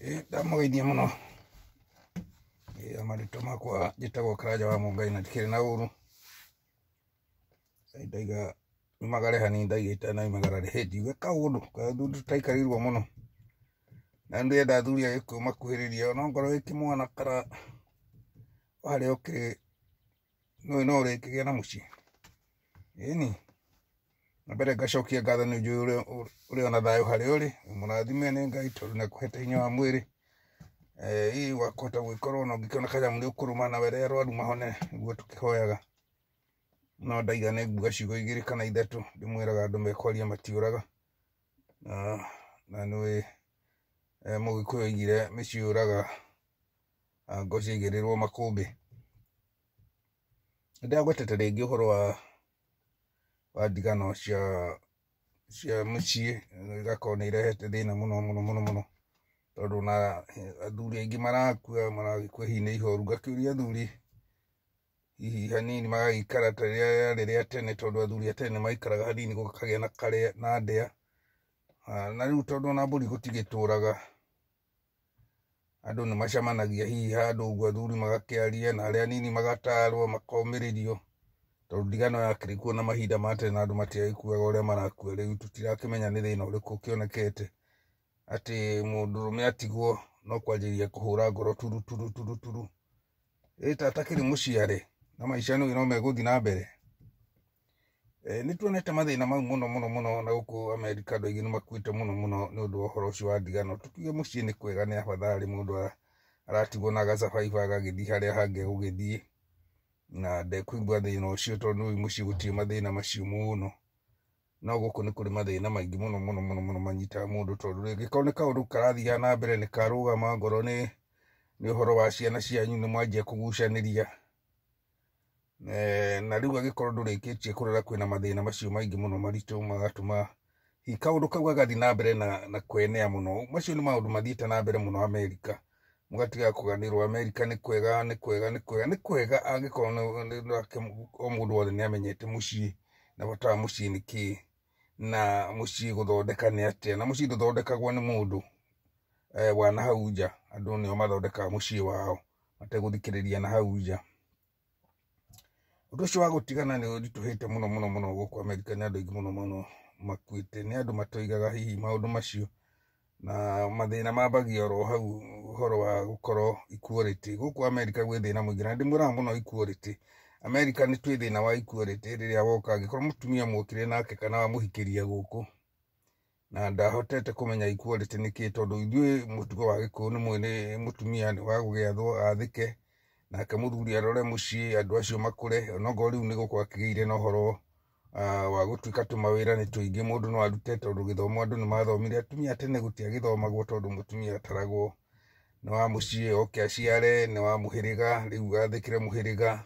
Ndamũgeithia mũno. Marĩtwa makwa njĩtagwo Karanja wa Mũngai na ndikĩrĩ na ũru. Ndaiga nyumagare hanini ndaiga itanaumagara rĩ, njigue kaũndũ kaũndũ tũtaikarĩirwo mũno. Na nĩndĩrenda athuri a Gĩkũyũ makuhĩrĩrie ona ongorwo wĩ kĩmwana kana harĩa ũkĩrĩ nĩũĩ no ũrĩkĩgĩa na mũciĩ. Ĩni, na mbere ngacokia ngatho nĩ njũĩ ũrĩ ona thayũ harĩa ũrĩ, mũrathime nĩ Ngai tondũ nĩ akũhete hinya wa mwĩrĩ. Ĩ wa kũhota gwĩkorwo ona ũngĩkĩona kanyamũ nĩ ũkũrũma na arĩa arwaru mahone nĩguo tũkĩhoyaga. No ndaiga nĩ nguga ciugo igĩrĩ kana ithatũ ndĩmwĩraga andũ mekwaria matiũraga. Na nĩũĩ Mũgĩkũyũ oigire mĩciĩ yũraga ngo ciaigĩrĩrwo makũmbĩ. Nĩndĩragwetete rĩngĩ ũhoro wa ndigano cia mũciĩ igakorwo nĩ irehete thĩna mũno mũno mũno mũno tondũ ona athuri aingĩ marakua maragĩkua hihi nĩ ihoru. Ngakĩũria athuri hihi hanini magagĩikara ta rĩrĩa rĩarĩ rĩa tene tondũ athuri a tene nĩmaikaraga hanini gũkagĩa na karĩa na ndĩa. Na rĩu tondũ ona mbũri gũtigĩtũraga andũ nĩmacemanagia hihi handũ ũguo athuri magakĩaria na arĩa anini magatarwo makomĩrĩrio tondũ ndigano yakĩrĩ kuo na mahinda ma tene na andũ matiagĩkuaga ũrĩa marakua rĩu. Tũtirakĩmenya nĩ thĩna ũrĩkũ ũkĩonekete atĩ mũndũrũme atigwo no kwanjĩrĩria kũhũra ngoro turu turu turu turu. Ĩ ta atakĩrĩ mũciare na maica nĩũĩ no megũthiĩ na mbere. Nĩ tuonete mathĩna mau mũno mũno mũno na gũkũ Amerika andũ aingĩ nĩ makuĩte mũno mũno nĩ ũndũ wa ũhoro ũcio wa ndigano. Tũkiuge mũciĩ nĩ kwega nĩ afadhali mũndũ aratigwo na agasurvive agagĩthiĩ harĩa hangĩ egũgĩthiĩ na ndekũigua thĩna ũcio tondũ nĩũĩ mũciĩ gũtirĩ mathĩna macio mũno. No gũkũ nĩ kũrĩ mathĩna maingĩ mũno mũno mũno mũno manyitaga mũndũ tondũ rĩngĩkorwo nĩ kaũndũ karathiaga na mbere nĩ karũgama ngorwo nĩ ũhoro wa ciana cianyu nĩ mwanjia kũgucanĩria. Na rĩu angĩkorwo ndũrĩkĩtie kũrera kwĩna mathĩna macio maingĩ mũno maritũ magatũma hihi kaũndũ kau gagathiĩ na mbere na kwenea mũno. Macio nĩ maũndũ mathiĩte na mbere mũno Amerika. Mũgatiga kũganĩrwo Amerika nĩ kwega nĩ kwega nĩ kwega nĩ kwega angĩkorwo o mũndũ wothe nĩ amenyete mũciĩ na bata wa mũciĩ nĩ kĩĩ na mũciĩ gũthondeka nĩ atĩa. Na mũciĩ ndũthondekagwo nĩ mũndũ wa na hau nja, andũ nĩo mathondekaga mũciĩ wao mategũthikĩrĩria na hau nja. Ũndũ ũcio wa gũtigana nĩ ũritũhĩte mũno mũno mũno gũkũ Amerika nĩ andũ aingĩ mũno mũno makuĩte nĩ andũ matoigaga hihi maũndũ macio na mathĩna mambagia oro hau ũhoro wa gũkorwo equality. Gũkũ Amerika gwĩ thĩna mũingĩ na ndĩmwĩraga mũno equality. Amerika nĩ twĩ thĩna wa equality rĩrĩa woka angĩkorwo mũtumia mwokire nake kana wamũhikĩria gũkũ na ndahotete kũmenya equality nĩ kĩĩ tondũ ithuĩ mũtugo wa Gĩkũyũ nĩ mwĩ nĩ mũtumia nĩ wa gũgĩathwo athĩke nake mũthuri arore mũciĩ andũ acio makũre onokorwo rĩu nĩ gũkũ akĩgĩire na ũhoro wa gũtuĩka tũmawĩra nĩ tũingĩ mũndũ no arute tondũ gĩthomo andũ nĩ mathomire. Atumia tene gũtiagĩthomagwo tondũ mũtumia ataragwo nĩ wa mũciĩ oke aciare nĩ wa mũhĩrĩga rĩu athĩkĩre mũhĩrĩga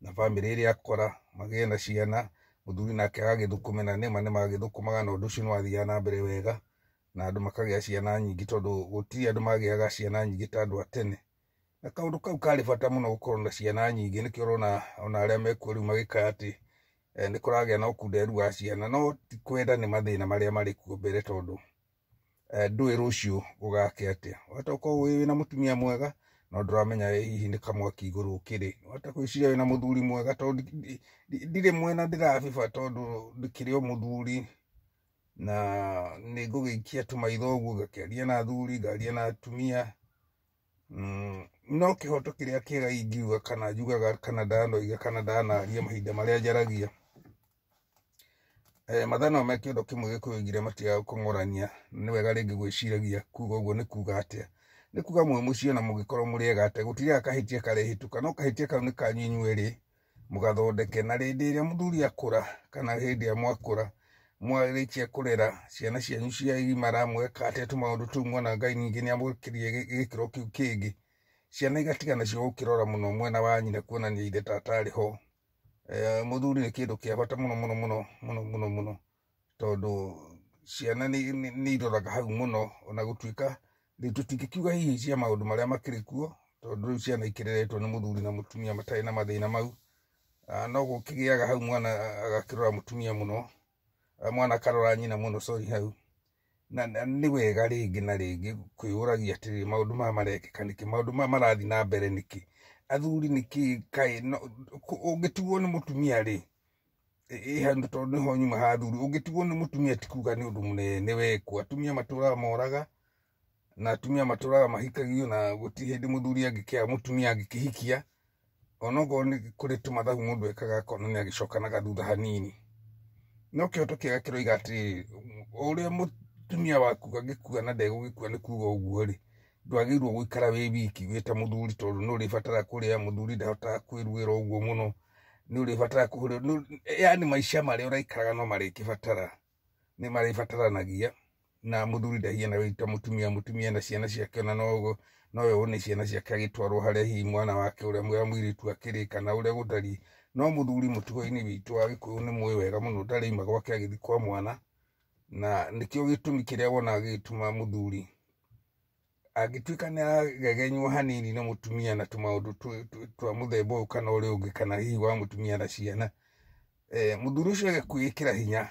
na bamĩrĩ ĩrĩa akora magĩe na ciana mũthuri nake agagĩthũkũme na nĩma nĩmagĩthũkũmaga na ũndũ ũcio nĩ wathiaga na mbere wega na andũ makagĩa ciana nyingĩ tondũ gũtirĩ andũ magĩaga ciana nyingĩ ta andũ a tene. Na kaũndũ kau karĩ bata mũno gũkorwo na ciana nyingĩ nĩkĩo ũrona ona arĩa mekuo rĩu magĩkaya atĩ nĩ kũragĩa na ũkunderu wa ciana no ti kwenda nĩ mathĩna marĩa marĩ kuo mbere tondũ ndũĩ rũciũ gũgakĩa atĩa. Wahota gũkorwo wĩna mũtumia mwega no ndũramenya hihi nĩ kamwaki igũrũ ũkĩrĩ. Wahota gwĩciria wĩna mũthuri mwega tondũ ndirĩ mwena ndĩrabiba tondũ ndĩkĩrĩ o mũthuri na nĩ ngũgĩikia tũmaitho ũguo ngakĩaria na athuri ngaria na atumia. No kĩhoto kĩrĩa kĩega ingiuga kana njugaga kana ndanoiga kana ndanaria mahinda marĩa njaragia. Mathaa no me kĩondo kĩmwe Gĩkũyũ oigire matigaga kũng'orania nĩ wega rĩngĩ gwĩciragia kuga ũguo nĩ kuga atĩa. Nĩ kuga mwĩ mũciĩ na mũngĩkorwo mũrĩ ega atĩa gũtirĩ kahĩtia karĩhĩtũka no kahĩtia kau nĩ kanyu inyuerĩ mũgathondeke. Na rĩndĩ ĩrĩa mũthuri akũra kana hĩndĩ ĩrĩa mwakũra mwarĩkia kũrera ciana cianyu ciagimara mweka atĩa tũmaũndũ tũu mwona Ngai ningĩ nĩ amũkĩrie gĩkĩro kĩu kĩngĩ ciana igatiga nacio gũkĩrora mũno mwena wa nyina kuonania ithe tata arĩ ho. Mũthuri nĩ kĩndũ kĩa bata mũno mũno mũno mũno mũno mũno tondũ ciana nĩ iroraga hau mũno ona gũtuĩka rĩu tũtingĩkiuga hihi cia maũndũ marĩa makĩrĩ kuo tondũ rĩu ciana ikĩreretwo nĩ mũthuri na mũtumia matarĩ na mathĩna mau. No gũkĩgĩaga hau mwana agakĩrora mũtumia mũno mwana akarora nyina mũno sorry hau. Na nĩ wega rĩngĩ na rĩngĩ kwĩyũragia atĩrĩrĩ, maũndũ maya marekĩka nĩkĩ, maũndũ maya marathiĩ na mbere nĩkĩ, athuri nĩkĩ kaĩ ũngĩtigwo nĩ mũtumia rĩ, ĩ tondũ nĩho nyuma ha athuri, ũngĩtigwo nĩ mũtumia ti kuga nĩ ũndũ mũnene wekwo. Atumia matũraga moraga na atumia matũraga mahikagio, na gũtirĩ hĩndĩ mũthuri angĩkĩaga mũtumia angĩkĩhikia, onokorwo nĩ kũrĩ tũmathabu mũndũ ekaga akona nĩ agĩcokanaga thutha hanini. No kĩhoto kĩega kĩroiga atĩrĩrĩ, o ũrĩa mũtumia waku angĩkua na ndegũgĩkua nĩ kuga ũguo rĩ, ndwagĩrĩirwo gũikara wĩ wiki wĩ ta mũthuri, tondũ nĩ ũrĩbatara kũrĩa, mũthuri ndahotaga kwĩrugĩra ũguo mũno, nĩ ũrĩbatara kũhũrĩrwo, yani maica marĩa ũraikaraga no marĩkĩbatara, nĩ marĩbataranagia, na mũthuri ndahiana wĩ ta mũtumia, mũtumia na ciana ciake ona no one ciana ciake agĩtwarwo harĩa hihi mwana wake ũrĩa wa mũirĩtu akĩrĩ kana ũrĩa gũtariĩ. No mũthuri mũtugo-inĩ witũ wa Gĩkũyũ nĩ mũĩ wega mũno ndarĩima gwake agĩthiĩ kwa mwana, na nĩkĩo gĩtũmi kĩrĩa wonaga gĩgĩtũma mũthuri angĩtuĩka nĩ aragegenywo hanini na mũtumia na tũmaũndũ twa mũthemba ũyũ kana ũrĩa ũngĩ, kana hihi wa mũtumia na ciana, mũthuri ũcio age kwĩĩkĩra hinya,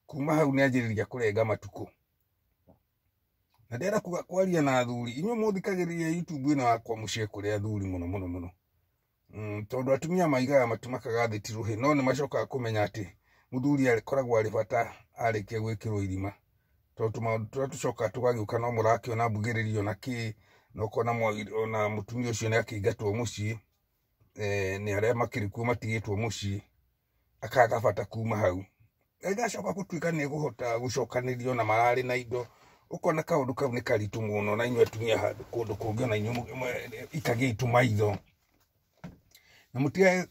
kuma hau nĩ anjĩrĩria kũrenga matukũ. Na ndĩrenda kuga kwaria na athuri, inyuĩ mũthikagĩrĩria YouTube ĩno yakwa mũciĩ kũrĩ athuri mũno mũno mũno, tondũ atumia maigaga matimakaga thĩ ti rũhĩ, no nĩ macokaga kũmenya atĩ mũthuri akoragwo arĩ bata arĩkia gwĩkĩrwo irima, tondũ tũmaũndũ tũrĩa tũcokaga tũgagĩũka no mũrakĩona mbugĩrĩrio na kĩ, na ũkona ona mũtumia ũcio nĩ akĩingatwo mũciĩ, nĩ arĩa makĩrĩ kuo matigĩtwo mũciĩ, akaga bata kuma hau. Agacoka gũtuĩka nĩ egũhota gũcokanĩrio na mararĩ na indo, ũkona kaũndũ kau nĩ karitũ mũno, na inyuĩ atumia handũ kũndũ kũngĩ ona inyuĩ ikagiai tũmaitho. Na mũtige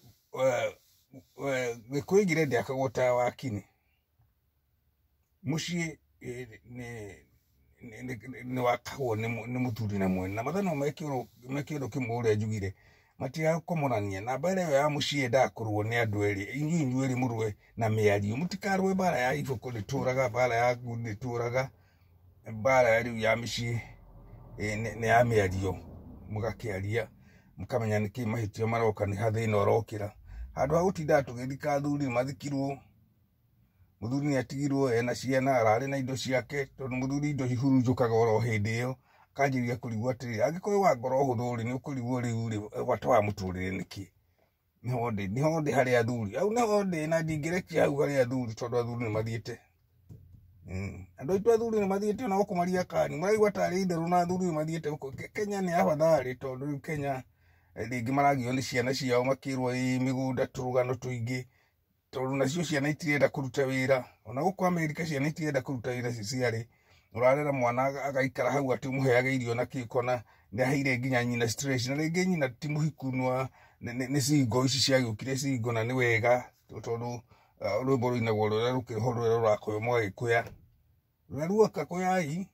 Gĩkũyũ oigire ndĩakagwo ta wakini. Mũciĩ nĩ wakagwo nĩ mũthuri na mwene, na mathaa no meke ũndũ kĩmwe ũrĩa njugire, matigakomorania na mbara ĩyo ya mũciĩ yendaga kũrũo nĩ andũ erĩ, inyuĩ inyuerĩ mũrũe na mĩario, mũtikarũe mbara ya iboko rĩtũraga, mbara ya ngundi rĩtũraga, mbara rĩu ya mĩciĩ nĩ ya mĩario, mũgakĩaria mũkamenya nĩkĩ mahĩtia maroka, nĩ ha thĩna ũrokĩra. Handũ ha gũtindaga tũgĩthika athuri mathikirwo, mũthuri nĩ atigirwo ena ciana, ararĩ na indo ciake, tondũ mũthuri indo ihurunjũkaga oro hĩndĩ ĩyo, akanjĩrĩria kũrigwo atĩrĩrĩ, angĩkorwo wa ngoro hũthũ rĩ, nĩ ũkũrigwo rĩu rĩ, bata wa mũtũrĩre nĩkĩ? Nĩho ndĩ, nĩho ndĩ harĩ athuri, hau nĩho ndĩ na ndingĩrekia hau harĩ athuri, tondũ athuri nĩ mathiĩte. Andũ aitũ athuri nĩ mathiĩte ona gũkũ Mariakani, mũraigua tarĩ itherũ na athuri nĩ mathiĩte gũkũ. Kenya nĩ afadhali, tondũ rĩu Kenya rĩngĩ maragio nĩ ciana ciao makĩrwo ĩ mĩgũnda tũrũgano tũingĩ, tondũ nacio ciana itirenda kũruta wĩra. Ona gũkũ Amerika ciana itirenda kũruta wĩra ciarĩ, ũrarera mwana agaikara hau atĩ ũmũheage irio na kĩ, ũkona nĩ aheire nginya nyina stress, na rĩngĩ nyina ti mũhiku, nĩ single ici ciagĩũkire single, na nĩ wega tondũ rwĩmbo rũinagwo rũrĩa rũkĩrĩ ho rũrĩa rũrakũywo mũgagĩkũya, rũrĩa ruoka kũyai,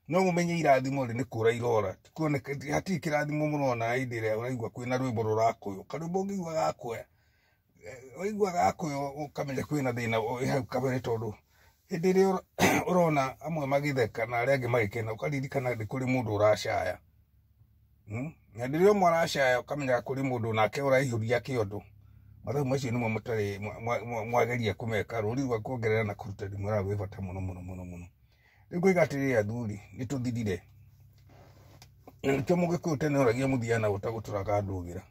no mũmenye irathimo rĩ nĩ kũra irora, tikuoneka hatirĩ kĩrathimo mũrona hĩndĩ ĩrĩa ũraigua kwĩna rwĩmbo rũrakũywo, karwĩmbo ũngĩigua gakũya, waigua gakũywo ũkamenya kwĩna thĩna wĩ hau kabere, tondũ hĩndĩ ĩrĩa ũrona amwe magĩtheka na arĩa angĩ magĩkena, ũkaririkana nĩ kũrĩ mũndũ ũracaya, na hĩndĩ ĩrĩa ũmwe aracaya ũkamenya kũrĩ mũndũ nake ũraihũria kĩondo. Mathabu macio nĩmo mũtarĩ mwageria kũmeka, rũri rwa kuongerera na kũruta ndimwĩraga rwĩ bata mũno mũno mũno mũno. Rĩu ngoiga atĩrĩrĩ athuri, nĩ tũthirire, na nĩkĩo mũgĩkũyũ tene oragia mũthia na ũtagũtũraga ndũgĩra.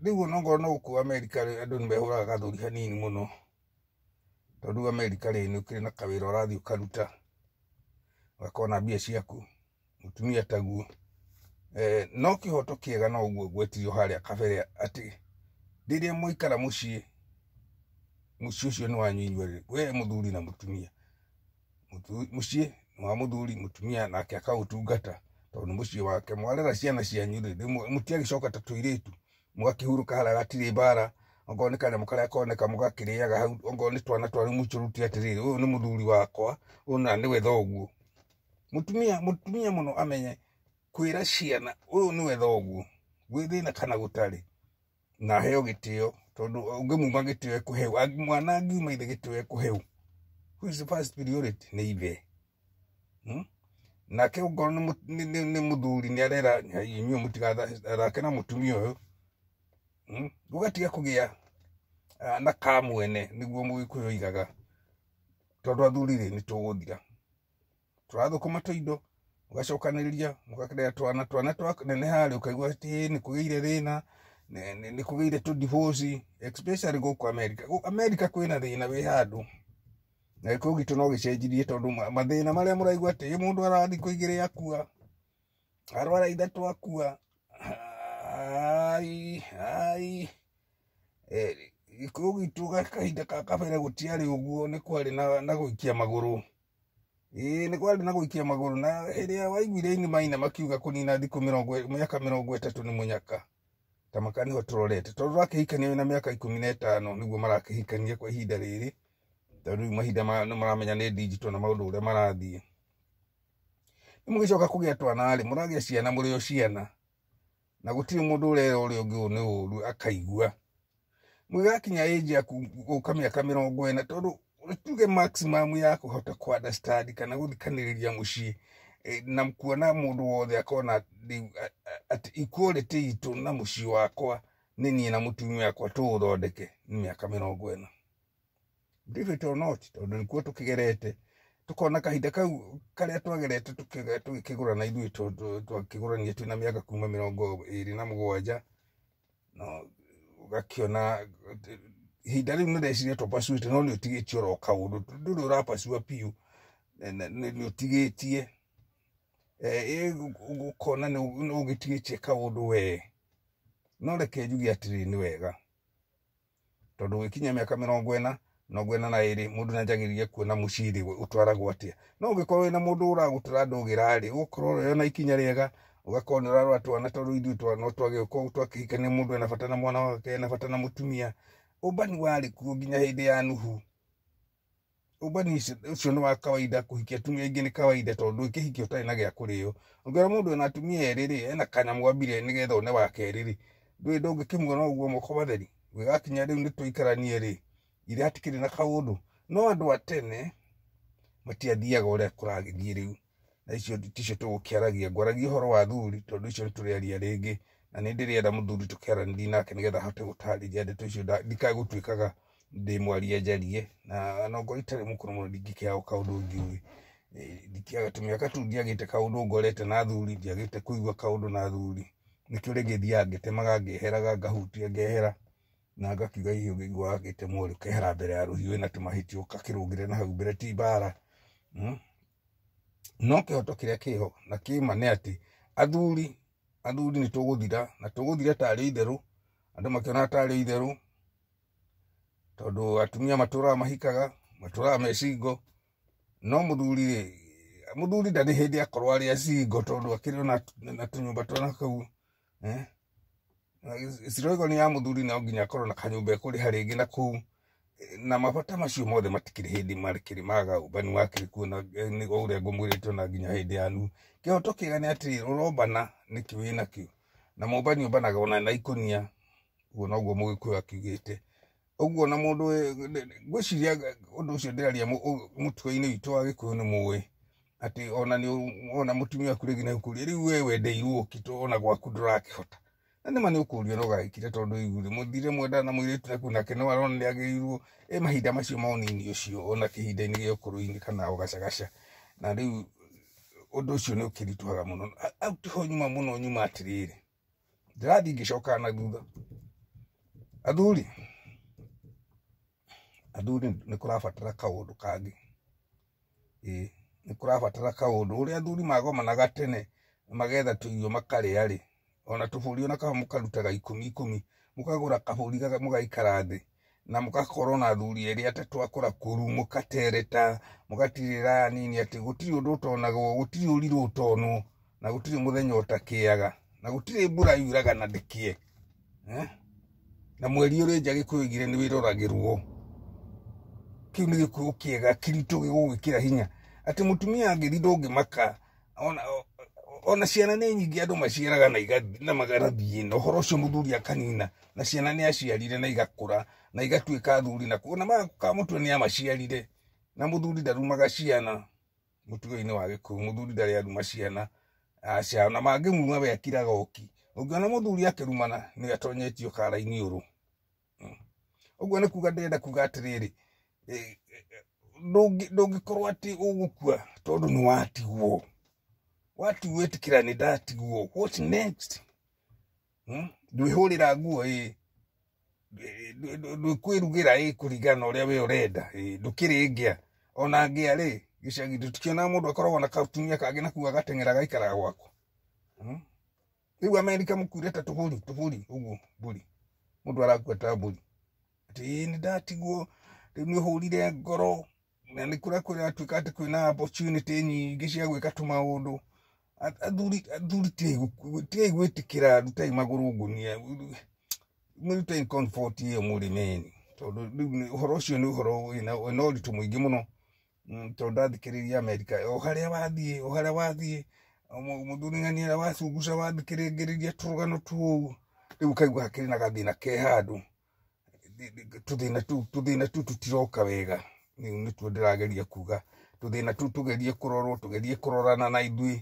Rĩu ona no gũkũ Amerika rĩ, andũ nĩ mehũraga gathuri hanini mũno, tondũ Amerika rĩ, nĩ ũkĩrĩ na kawĩra ũrathiĩ ũkaruta, ũgakona mbia ciaku, mũtumia taguo. No kĩhoto kĩega no ũguo ngwetirio harĩa kabere atĩ rĩrĩa mwaikara mũciĩ, mũciĩ ũcio nĩ wanyu inyuerĩ, we mũthuri na mũtumia. Mũciĩ nĩ wa mũthuri, mũtumia nake akaũtungata, tondũ nĩ mũciĩ wake. Mwarera ciana cianyu rĩ, mũtiagĩcoka ta tũirĩtu, mũgakĩhurũka harĩa gatirĩ mbara, ongorwo nĩ kanyamũ karĩa koneka mũgakĩrĩaga hau, ongorwo nĩ twana twanyu mũcũrũtie atĩrĩrĩ, ũyũ nĩ mũthuri wakwa, ũyũ na nĩwe thoguo. Mũtumia mũno amenye kwĩra ciana ũyũ nĩwe thoguo, gwĩ thĩna kana gũtarĩ, na aheo gĩtĩo, tondũ ũngĩmuma gĩtĩo ekũheo, mwana angiuma ithe gĩtĩo ekũheo. Who is the first priority? Nĩ ithe. Nake ongorwo nĩ mũthuri nĩ arera inyuĩ mũtigathake na mũtumia ũyũ, gũgatiga kũgĩa na kamwene nĩguo Mũgĩkũyũ oigaga tondũ athuri rĩ nĩ tũgũthira tũrathũkũma tũindo mũgacokanĩrĩria mũgakarĩa twana twana twaneneha rĩ ũkaigua atĩ nĩ kũgĩire thĩna nĩ kũgĩire tũ divorce especially gũkũ America. America kwĩna thĩna wĩ handũ na gĩkũyũ gitũ no gĩcenjirie tondũ mathĩna marĩa mũraigua atĩ mũndũ arathiĩ kũigĩrĩ akua arwara ithatũ akua ai ai gĩkũyũ gitũ kahinda ka kabere gũtiarĩ ũguo nĩ kwarĩ na gũikia magũrũ. Ĩĩ nĩ kwarĩ na gũikia magũrũ na hĩndĩ ĩrĩa waiguire ini maina makiuga kũnina thikũ mĩaka 30 nĩ mũnyaka ta maka nĩho tũrorete tondũ ũrakĩhikania wĩna mĩaka 15 nĩguo marakĩhikania kwa ihinda rĩrĩ tondũ rĩu mahinda nĩ maramenya nĩ digital na maũndũ ũrĩa marathiĩ. Nĩ mũgĩcoka kũgĩa twana rĩ mũragĩa ciana mũrĩ o ciana na gũtirĩ mũndũ ũrera ũrĩa ũngĩ ũyũ nĩ ũru akaigua. Mũgĩgakinya age ya gũka mĩaka 40 tondũ tuge maximum ya kũhota kũ understand kana gũthikanĩrĩria mũciĩ na kuona mũndũ wothe akona atĩ equality itũ na mũciĩ wakwa nĩ niĩ na mũtumia wakwa tũũthondeke nĩ mĩaka 40. Believe it or not tondũ nĩkuo tũkĩgerete tukona kahinda kau karĩa twagerete tũgĩkĩgũrana ithuĩ twakĩgũrania twĩna mĩaka kuma 27 no ũgakĩona ihinda rĩu nĩndeciria twapasuĩte no nĩ ũtigĩtie oro kaũndũ ndũrĩ ũrapasua biũ nĩ ũtigĩtie ũkona nĩ ũgĩtigĩtie kaũndũ we no reke njuge atĩrĩrĩ nĩ wega tondũ ũgĩkinya mĩaka 42 mũndũ nĩanjagĩrĩria kuona mũciĩ rĩ ũtwaragwo atĩa no ũngĩkorwo wĩna mũndũ ũragũtũra ndũgĩra rĩ ũgũkorwo ũrĩ na ikinya rĩega ũgakorwo nĩ ũrarora twana tondũ ithuĩ no twagĩũka twakĩhikania mũndũ ena bata na mwana wake ena bata na mũtumia. Ũmbani warĩ kuo nginya hĩndĩ ya Nuhu. Ũmbani ũcio nĩ wa kawaida kũhikia atumia aingĩ nĩ kawaida tondũ ndũngĩhikia ũtarĩ na gĩa kũrĩo. Ũngĩona mũndũ ena atumia erĩ rĩ ena kanyamũ ambire nĩgetha one wa kerĩ rĩ ndũĩ ndũngĩkĩmuona ũguo moko matheri gũgakinya rĩu nĩ tũikaranie rĩ ithe hatikĩrĩ na kaũndũ. No andũ a tene matiathiaga ũrĩa kũragĩthiĩ rĩu na icio ticio tũgũkĩaragia ngwaragia ũhoro wa athuri tondũ icio nĩ tũrĩaria rĩngĩ na nĩ ndĩrenda mũthuri tũkĩaranĩrie nake nĩgetha ahote gũtarĩria ndeto icio ndikae gũtuĩkaga ndĩ mwaria njarie na no ngorwo itarĩ mũkũrũ mũno ndingĩkĩaga kaũndũ ngĩũĩ ndikĩaga tũmĩaka tu ndiagĩte kaũndũ ngorete na athuri ndiagĩte kũigua kaũndũ na athuri nĩkĩo rĩngĩ thiaga ngĩtemaga ngeheraga ngahutia ngehera na ngakiuga hihi ũngĩigua wagĩtemwo rĩ ũkehera mbere ya rũhiũ wĩna tũmahĩtia ũgakĩrũngĩra na hau mbere ti mbara. No kĩhoto kĩrĩa kĩho na kĩma nĩ atĩ athuri nĩ tũgũthira na tũgũthira tarĩ itherũ andũ makĩonaga tarĩ itherũ tondũ atumia matũraga mahikaga matũraga me single no mũthuri rĩ mũthuri ndarĩ hĩndĩ akorwo arĩ a single tondũ akĩrĩ na tũnyũmba twana kau ciroigo nĩ ya mũthuri no nginya akorwo na kanyũmba ekũrĩha rĩngĩ na kũu na mabata macio mothe matikĩrĩ hĩndĩ marĩkĩrĩ maga ũmbani wakĩrĩ kuo na nĩ ũrĩa ngũmwĩrĩte na nginya hĩndĩ ya Nuhu. Kĩhoto kĩega nĩ atĩrĩrĩ ũrombana nĩkĩ wĩnakĩo na mũmbani ũmbanaga ona na ikũnia ũguo noguo Mũgĩkũyũ akiugĩte ũguo na mũndũ ngwĩciria ũndũ ũcio ndĩraria mũtugo-inĩ witũ wa Gĩkũyũ nĩ mũĩ atĩ ona nĩ ona mũtumia waku rĩngĩ nĩ agũkũria rĩu we wendeirwo kĩ to ona gwaku ndũrakĩhota na nĩma nĩ ũkũrio no ũgagĩkira tondũ igũrũ mũthire mwendana na mũirĩtu naku nake no arona nĩ agĩrĩirwo ĩ mahinda macio ma ũnini ũcio ona kĩhinda-inĩ gĩa ũkũrũ-inĩ kana o gacagaca na rĩu ũndũ ũcio nĩ ũkĩritũhaga mũno hau tiho nyuma mũno nyuma atĩrĩrĩ ndĩrathiĩ ngĩcokaga na thutha athuri athuri nĩ kũrabatara kaũndũ kangĩ ĩĩ nĩ kũrabatara kaũndũ ũrĩa athuri magomanaga tene magetha tũirio makarĩa rĩ ona tũbũri ona kaba mũkarutaga 10 10 mũkagũra kabũri mũgaikara thĩ na mũgakorwo na athuri erĩ atatũ akũra kũru mũkatereta mũgatirĩra nini atĩ gũtirĩ ũndũ ũtonagwo gũtirĩ ũrirũ ũtonwo na gũtirĩ mũthenya ũtakĩaga na gũtirĩ mbura yuraga na ndĩkĩe na mweri ũrĩ nja Gĩkũyũ oigire nĩ wĩroragĩrwo kĩu nĩ Gĩkũyũ kĩega kĩritũ gĩgũgwĩkĩra hinya atĩ mũtumia angĩthiĩ ndũngĩmaka ona ciana nĩ nyingĩ andũ maciaraga na magathiĩ na ũhoro ũcio mũthuri akanina na ciana nĩ aciarire na igakũra na igatuĩka athuri na kuona makamũtwe nĩ amaciarire na mũthuri ndarumaga ciana mũtugo-inĩ wa Gĩkũyũ mũthuri ndarĩ aruma ciana aca na mangĩmuruma we akiraga ũki ũngĩona mũthuri akĩrumana nĩ atonyetio kara-inĩ ũrũ. Ũguo nĩ kuga ndĩrenda kuga atĩrĩrĩ, ndũngĩkorwo atĩ ũgũkua tondũ nĩ watigwo. Watigwo ĩtĩkĩra nĩ ndatigwo. What next? Ndwĩhũrĩra nguo ĩ, ndwĩkwĩrugĩra ĩ kũringana na ũrĩa we ũrenda ĩ, ndũkĩrĩ ngĩa. Ona ngĩa rĩ, gĩcagi tũtikĩonaga mũndũ akoragwo na katumia kangĩ na kau agateng'era gaikaraga gwaku. Rĩu Amerika mũkuire ta tũbũri, tũbũri ũguo mbũri. Mũndũ arakua ta mbũri. Atĩ ĩ nĩ ndatigwo, rĩu nĩ ũhũrire ngoro, na nĩ kũrĩa kũratuĩka atĩ kwĩna opportunity nyingĩ cia gwĩka tũmaũndũ. Athuri, athuri tigai gwĩtĩkĩra, rutai magũrũ ngũnia, mũrutei comfort ĩyo mũrĩmeni, tondũ rĩu ũhoro ũcio nĩ ũhoro wĩna ũritũ mũingĩ mũno. Tondũ ndathikĩrĩria Amerika, o harĩa wathiĩ, o harĩa wathiĩ, mũthuri ng'ania ũrĩa wacunguca wathikĩrĩria tũrũgano tũu, rĩu ũkaigua hakĩrĩ na gathĩna ke handũ. Tũthĩna tũu, tũthĩna tũu tũtiroka wega. Rĩu nĩtuo ndĩrageria kuga, tũthĩna tũu tũgerie kũrorwo, tũgerie kũrorana na ithuĩ,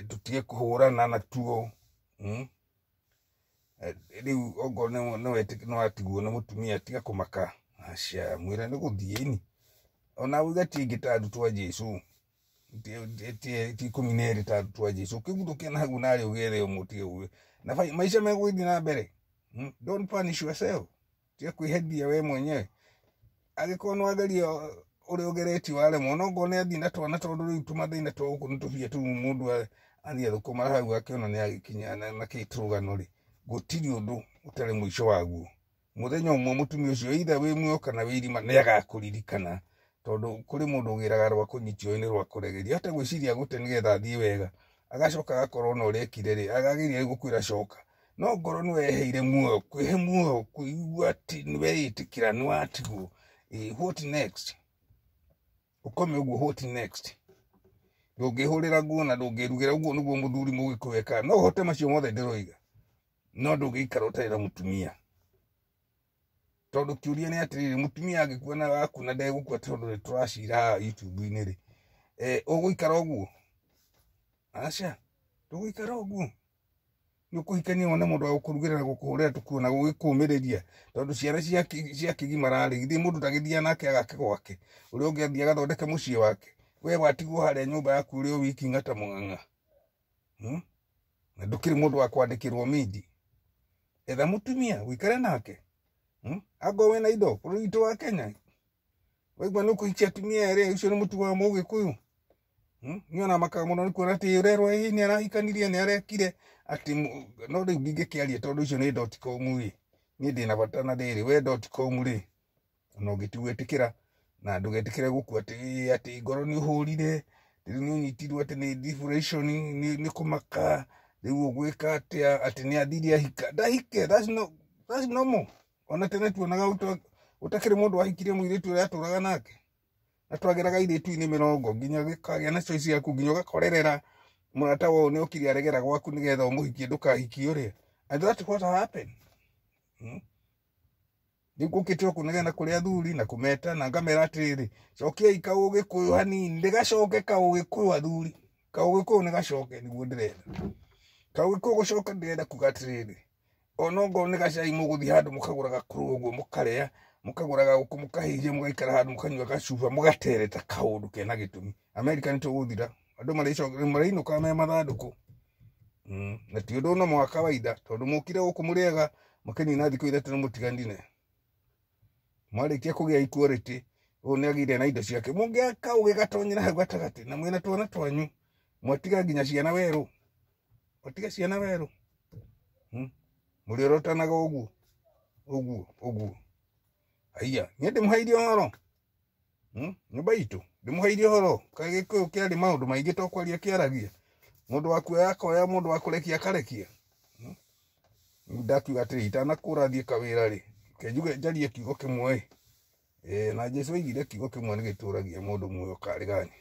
tũtige kũhũrana natuo. Rĩu ongorwo nĩ watigwo nĩ mũtumia, tiga kũmaka. Aca, mwĩre nĩ gũthiĩ ni. Ona uge ti ingĩ ta arutwo a Jesũ, ti 12 ta arutwo a Jesũ, ũkĩguthũkia na hau narĩ ũgĩethe ũmwe ũtige ũguo. Na maica megũgĩthiĩ na mbere. Don't punish yourself. Tiga kwĩherithia we mwenyewe. Angĩkorwo nĩ wageria ũrĩa ũgeretie waremwo, no ngorwo nĩ athiĩ na twana, tondũ rĩu tũmathĩna twa gũkũ nĩ tũbia tũu mũndũ athiĩ athũkũma hau akĩona nĩ agĩkinya na kĩ tũrũgano rĩ, gũtirĩ ũndũ ũtarĩ mũico waguo. Mũthenya ũmwe mũtumia ũcio either wĩ muoyo kana wĩ irima nĩ agakũririkana, tondũ kũrĩ mũndũ ũgĩraga rwa kũnyitio nĩ rwa kũregeria, ate gwĩciria gũte nĩgetha athiĩ wega, agacoka agakorwo na ũrĩa ekire rĩ, akageria gũkwĩra coka, no ngorwo nĩ weheire muoyo, kwĩhe muoyo, kũigua atĩ nĩ weĩtĩkĩra nĩ watigwo. What next? Ũkome ũguo, what next? Ndũngĩhũrĩra nguo na ndũngĩrugĩra, ũguo nĩguo mũthuri mũgĩkũyũ ekaga. No ũhote macio mothe ndĩroiga, no ndũngĩikara ũtarĩ na mũtumia. Tondũ kĩũria nĩ atĩrĩrĩ, mũtumia angĩkua na waku na ndegũkua tondũ nĩ tũracira haha YouTube-inĩ rĩ, ũgũikara ũguo? Aca, ndũgũikara ũguo. Nĩ ũkũhikania wone mũndũ wa gũkũrugĩra na gũkũhũrĩra tũkuo na gũgĩkũmĩrĩria, tondũ ciana ciakĩgimara rĩ, githĩ mũndũ ndagĩthiaga nake agake gwake, ũrĩa ũngĩ athiĩ agathondeke mũciĩ wake. We watigwo harĩa nyũmba yaku ũrĩ o wiki ng'ata mũng'ang'a. Na ndũkĩrĩ mũndũ wa kwandĩkĩrwo mindi. Etha mũtumia ũikare nake. Angorwo wĩna indo bũrũri witũ wa Kenya, waigua nĩ ũkũhikia atumia erĩ, ũcio nĩ mũtugo wa mũgĩkũyũ. Niĩ ona makaga mũno nĩ kuona atĩ ũrerwo ĩ nĩ arahikanirie, nĩ arekire atĩ no rĩu ndingĩkĩaria tondũ icio nĩ dot com ĩ. Niĩ ndĩna bata na rĩrĩ, we dot com rĩ, ona ũngĩtigwĩtĩkĩra na ndũgetĩkĩre gũkua atĩ atĩ ngoro nĩ ũhũrire, rĩu nĩ ũnyitirwo atĩ nĩ depression, nĩ kũmaka, rĩu ũgwĩka atĩa, atĩ nĩ athire ahika. Ndahike, that's no, that's normal. Ona tene tuonaga ũtakĩrĩ mũndũ wahikirie mũirĩtu ũrĩa atũraga nake. Na twageraga airĩtu-inĩ mĩrongo nginya ũgĩkagĩa na choice yaku, nginya ũgakorerera mũrata wao nĩ okire aregera gwaku nĩgetha ũmũhikie ndũkahikie ũrĩa. And that's what happened. Rĩu ngũkĩte o kũnegena kũrĩ athuri na kũmeta na ngamera atĩrĩrĩ, cokiai kaũgĩkũyũ hanini, ndĩgacoke kaũgĩkũyũ athuri. Kaũgĩkũyũ nĩ gacoke nĩguo ndĩrenda. Kaũgĩkũyũ gũcoka ndĩrenda kuga atĩrĩrĩ, ona ongorwo nĩ gacai mũgũthiĩ handũ mũkagũra gakũrũ ũguo mũkarĩa, mũkagũra gagũkũ mũkahĩhia, mũgaikara handũ mũkanyua gacuba, mũgatereta kaũndũ kena gĩtũmi. Amerika nĩ tũgũthira, andũ marĩinũkaga me mathandũkũ. Na ti ũndũ no wa kawaida, tondũ mũkire gũkũ mũrĩega, mũkĩnina thikũ 3 nĩ mũtiganire. Mwarĩkia kũgĩa equality, ũyũ nĩ agĩire na indo ciake. Mũngĩaka ũgĩ gatonyera hau gatagatĩ na mwĩna twana twanyu, mwatiga nginya ciana werũ. Mwatiga ciana werũ. Mũrĩorotanaga ũguo, ũguo, ũguo. Haiya, niĩ ndĩmũheirie ũhoro. Nyũmba itũ, ndĩmũheirie ũhoro. Kaĩ Gĩkũyũ kĩarĩ maũndũ maingĩ to kwaria kĩaragia. Mũndũ wa kuoya akoya, mũndũ wa kũrekia akarekia. Ndakiuga atĩrĩ, itanakũra thiĩ kawĩra rĩ, reke njuge njarie kiugo kĩmwe ĩ. Na Jesũ oigire kiugo kĩmwe nĩ gĩtũragia mũndũ muoyo karĩ gani.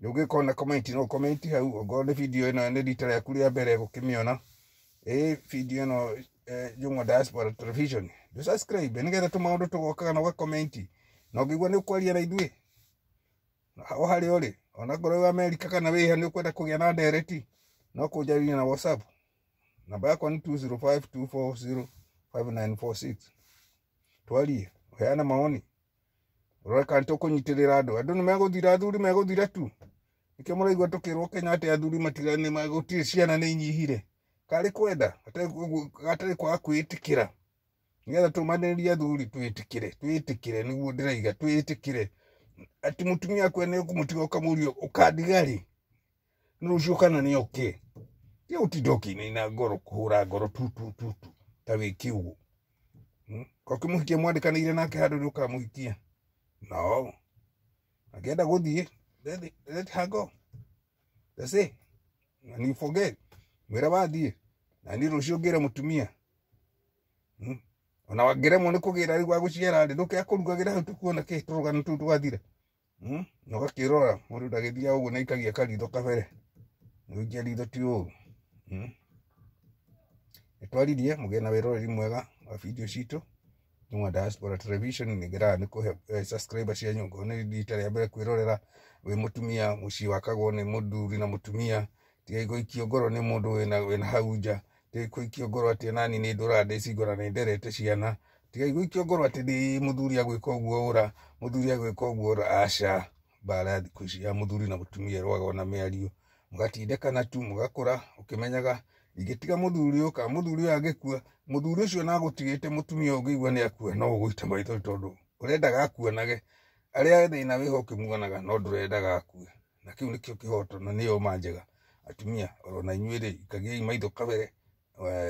Ũngĩkorwo na comment no comment hau, ongorwo nĩ video ĩno nĩ rita rĩaku rĩa mbere gũkĩmĩona. Video ĩno Jungwa Diaspora Television. Ndũ subscribe nĩgetha tũmaũndũ tũgokaga na ũga comment. Na ũngĩigua nĩ ũkwaria na ithuĩ o harĩa ũrĩ, ona ngorwo wĩ Amerika kana wĩ ha nĩ ũkwenda kũgĩa na ndereti, no kũnjarĩria na WhatsApp. Namba yakwa nĩ 205 240 5946. Twarie, ũheane mawoni. Ũrore kana tũkũnyitĩrĩra andũ. Andũ nĩ megũthira, athuri megũthira tu. Nĩkĩo mũraigua tũkĩrwo Kenya atĩ athuri matigane gũtirĩ ciana nĩ inyihire. Karĩ kwenda, gatarĩ kwaga kwĩĩtĩkĩra. Nĩgetha tũmanĩrĩrie athuri twĩtĩkĩre, twĩtĩkĩre nĩguo ndĩraiga, twĩtĩkĩre. Atĩ mũtumia akue nĩ ũkũmũtiga ũkamũria ũkandiga rĩ? Nĩ rũciũ kana nĩ oke? Ti gũtinda ũkĩinaina ngoro, kũhũra ngoro tu tu tu tu ta wĩ kĩũgũ. Ko ũkĩmũhikia mwandĩkanĩire nake handũ nĩ ũkamũhikia? No. Angĩenda gũthiĩ, let her go. That's it. And you forget. Mwĩra wathiĩ. Na niĩ rũciũ ngĩre mũtumia. Ona wangĩremwo nĩ kũgĩra rĩu wa gũciara rĩ, ndũkĩaga kũrugagĩra hau tũkuona kĩ tũrũgano tũu twathira. Na ũgakĩrora mũndũ ndagĩthiaga ũguo na ikagia karitho kabere. Gũikia ritho ti ũru. Nĩtwaririe mũgĩe na wĩroreri mwega wa video citũ. Nĩmwa Diaspora Television nĩngeraga nĩ kũhe subscriber cianyu ngorwo nĩ rita rĩa mbere kwĩrorera wĩ mũtumia mũciĩ wakagwo nĩ mũthuri na mũtumia. Tigai gũikio ngoro nĩ mũndũ wĩna hau nja. Tigai gũikio ngoro atĩ nani nĩ ndũraga ndĩ single na nĩ nderete ciana. Tigai gũikio ngoro atĩ ndĩ mũthuri agwĩka ũguo ũra, mũthuri agwĩka ũguo ũra. Aca, mbara ya thikũ ici ya mũthuri na mũtumia ĩrũagwo na mĩario. Mũgatindĩkana tu mũgakũra ũkĩmenyaga ingĩtiga mũthuri ũyũ kana mũthuri ũyũ angĩkua, mũthuri ũcio na agũtigĩte mũtumia ũngĩigua nĩ akua no ũgũita maithori tondũ ũrendaga akuonage. Arĩa thĩna wĩho ũkĩmuonaga no ndũrendaga akue. Na kĩu nĩkĩo kĩhoto na nĩyo ma njega. Atumia orona inyuĩ rĩ, ikagiai maitho kabere,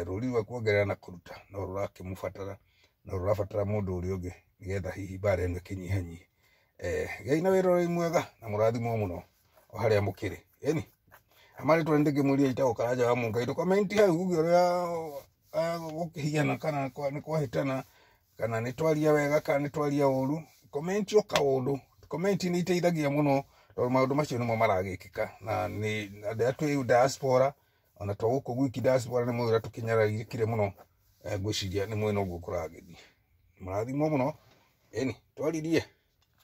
rũri rwa kuongerera na kũruta no rũrakĩmũbatara, no rũrabatara mũndũ ũrĩa ũngĩ nĩgetha hihi mbara ĩno ĩkĩnyihanyihe. Gĩai na wĩroreri mwega na mũrathimwo mũno o harĩa mũkĩrĩ. Ĩni amarĩtwa nĩ ndĩngĩmwĩria itagwo Karanja wa Mũngai. Ndũkomenti hau uge ũrĩa gũkĩhiana kana nĩ kwahĩtana kana nĩ twaria wega kana nĩ twaria ũru. Komenti o kaũndũ. Komenti nĩ iteithagia mũno tondũ maũndũ macio nĩmo maragĩkĩka na nĩ andũ arĩa twĩ diaspora ona to gũkũ gwiki diaspora nĩ mũĩ ũrĩa tũkĩnyararĩkire mũno. Ngwĩciria nĩ mũĩ noguo kũragĩthiĩ. Mũrathimwo mũno. Ĩni twaririe.